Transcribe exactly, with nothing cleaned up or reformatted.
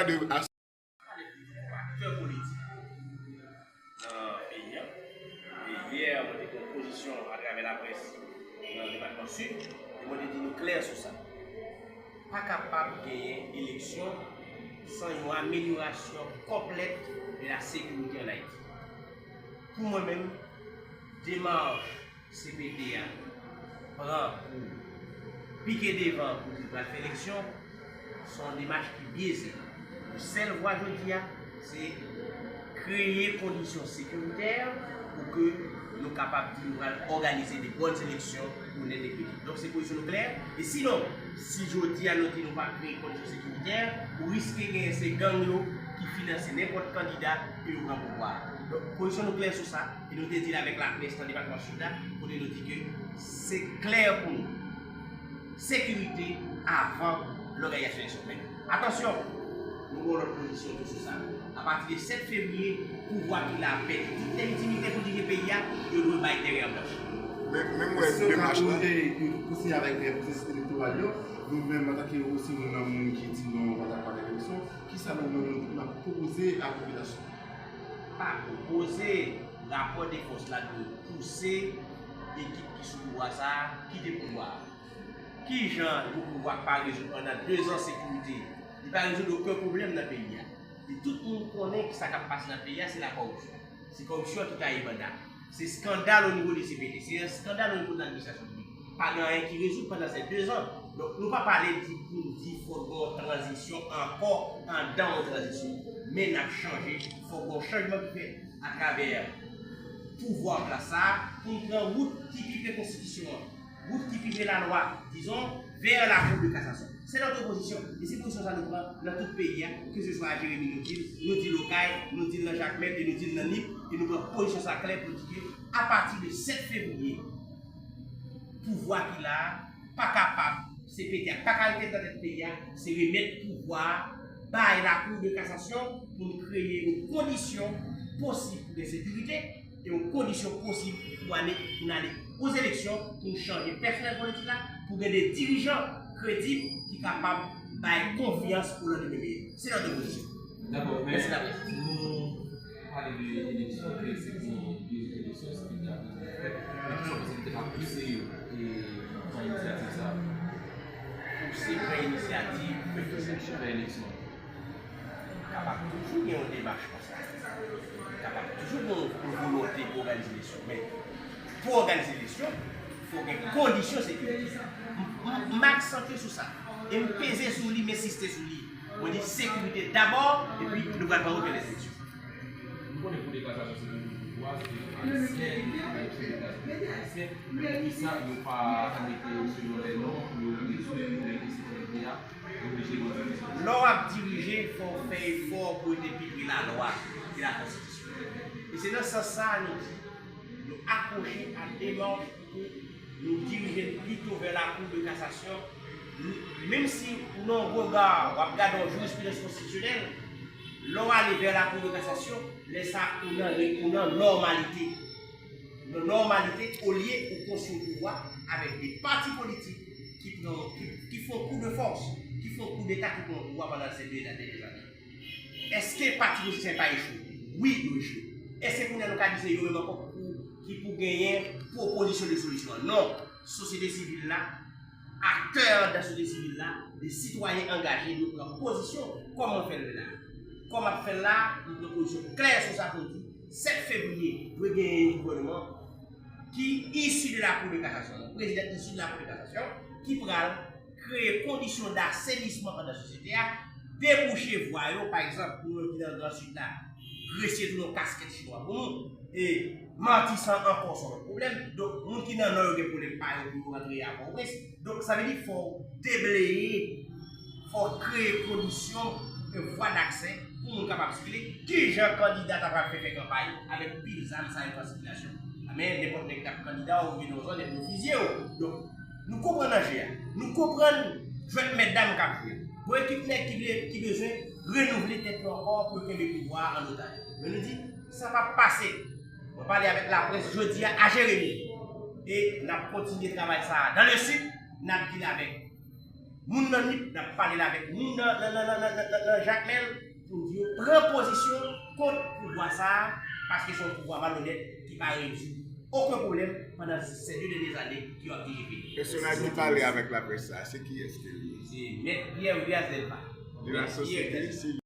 de aktè politik nan peyi a. E yè, mwen te pran pozisyon atravè laprès nan depatman Sid, e mwen te di nou klè sou sa. Pa kapab genyen eleksyon san yon amelyorasyon konplèt de la sekirite an Ayiti. Pou mwen menm, demach C P T a pran pou pike devan pou li pral fè eleksyon, se yon demach ki byeze. Yon sèl vwa jodi a, se kreye kondisyon sekiritè pou ke nou kapab di nou pral òganize de bòn eleksyon onèt e kredib. Donk, se pozisyon nou klè. E sinon, si jodi a nou di nou pa kreye kondisyon sekiritè, ou riske genyen se gang yo ki finanse nenpòt kandida e yo pran pouvwa a. Donk, pozisyon nou klè sou sa, e nou te di l avèk laprès nan depatman Sid la, kote nou di ke se klè pou nou. Sekirite avan lòganizasyon eleksyon. Men, atansyon, nou gen yon lòt pozisyon tou sou sa. Apati de sèt fevriye, pouvwa ki la pèdi tout lejitimite pou dirije peyi a, yo dwe bay tèren an blanch. Men, men mwen, demach la. Pouse avèk pwosesis elektoral yo, nou menm, antanke osi moun nan moun ki di non, pa dakò avèk eleksyon, kisa nou menm nou pwopoze a popilasyon? Pa pwopoze, rapò de fòs la dwe pouse ekip ki sou pouvwa sa a kite pouvwa a. Kijan yon pouvwa k pa rezoud pandan dezan sekirite, li pa rezoud okenn pwoblèm nan peyi a. E tout moun konnen ki sa k ap pase nan peyi a, se lakòripsyon. Se kòripsyon ki gaye manda. Se eskandal o nivo de C P T, se eskandal o nivo de ladministrasyon piblik. Pa gen anyen ki rezoud pandan se dezan. Donk, nou pa pale di pou n di fòk gen yon tranzisyon ankò andan yon tranzisyon. Men n ap chanje, fòk gen yon chanjman ki fèt atravè pouvwa an plas sa a pou n pran wout ki pi pre konstitisyon an, wout ki pi pre lalwa, dizon, vè la Cour de cassation. Se notre pozisyon. E se pozisyon sa nou pran nan tout peyi a, ke se swa a Jeremi nou di l, nou di l Okay, nou di l nan Jakmèl e nou di l nan Nip, e nou pran pozisyon sa klè pou di ke apati de sèt fevriye, pouvwa ki la a pa kapab, se pete a pa ka rete nan tèt peyi a, se remèt pouvwa a bay la Cour de cassation pou n kreye yon kondisyon posib pou gen sekirite e yon kondisyon posib pou ane, pou n ale o eleksyon, pou n chanje pèsonèl politik la, pou gen de dirijan kredib ki kapab bay konfyans pou landemen meyè. Se notre pozisyon. Dakò, men nou pale de eleksyon, ke se te de eleksyon, se te de eleksyon, men ki sa w panse ki te ka pouse yo e pran inisyativ sa a? Pouse pran inisyativ pou fè eleksyon. Kapab toujou gen yon demach konsa. Kapab toujou gen yon volonte pou òganize eleksyon. Men, pou òganize eleksyon, fò gen kondisyon sekirite. M, m, m aksantye sou sa. E m peze sou li, m ensiste sou li. Mwen di sekirite dabò, epi nou pral pran okenn eleksyon. Nou konnen kou de kasasyon se toujou pouvwa, se ayisyen, e ayisyen, men poukisa yo pa mete selon lè non pou yo rezoud pwoblèm ensekirite a, yo oblije gen yon solisyon? Lè w ap dirije, fò w fè efò pou rete pi pre lalwa e lakonstitisyon. E se nan sans sa a nou di, nou akwoche a demach pou nou dirije n pito vè la Cour de cassation, menm si ou nan yon gwo gar, w ap gade yon jirispridans konstitisyonèl, lè w ale vè la Cour de cassation, lè sa a ou nan, ou nan nòmalite. Nan nòmalite, olye ou konstwi yon pouvwa avèk de pati politik ki pran, ki, ki fè yon kou de fòs, ki fè yon koudeta, ki pran pouvwa pandan se de, de, de zane. Èske pati politik sa yo pa echwe? Wi, yo echwe. Èske kounye a nou ka di se yo menm ankò pou, ki pou genyen pwopozisyon de solisyon an? Non. Sosyete sivil la, aktè anndan sosyete sivil la, de sitwayen angaje, nou pran pozisyon, kòm mwen fè l la. Kòm m ap fè l la, nou pran pozisyon klè sou sa pou n di, sèt fevriye, dwe genyen yon gouvènman ki isi de la Cour de cassation, yon prezidan isi de la Cour de cassation, ki pral kreye kondisyon dasenisman anndan sosyete a, debouche vwa yo, pa egzanp, pou moun ki nan Gran Sid la, Gresye tounen yon kaskèt chinwa pou nou, e Matisan ankò se yon lòt pwoblèm. Donk, moun ki nan Nò yo gen pwoblèm pa yo pou yo rantre a Pòtoprens. Donk, sa vle di fò w debleye, fò w kreye kondisyon, e, vwa daksè pou moun kapab sikile. Kijan kandida ta pral fè fè kanpay avèk pil zam sa yo k an sikilasyon? Men nenpòt nèg k ap kandida, ou rive nan yon zòn epi yo fizye w. Donk, nou konprann anje a. Nou konprann jwèt mètdam k ap jwe a. Gon ekip nèg ki vle, ki bezwen renouvle tèt yo ankò pou yo kenbe pouvwa a an otaj. Men nou di, sa p ap pase. Mwen pale avèk laprès jodi a, a Jeremi. E n ap kontinye travay sa a. Dans le Sud, n ap deal avèk Moun nan Nip, n ap pale la avèk moun nan, nan, nan, nan, nan, nan, nan Jakmèl pou n di yo pran pozisyon kont pouvwa sa a, paske se yon pouvwa malonèt ki pa rezoud okenn pwoblèm pandan se de dènye zane ki yo ap dirije peyi. Pèsonaj ki pale avèk laprès sa a, se kiyès ke li ye? Se Mèt Pierre Williams Delva. De la Mèt Pierre sosyete Delva. Sivil.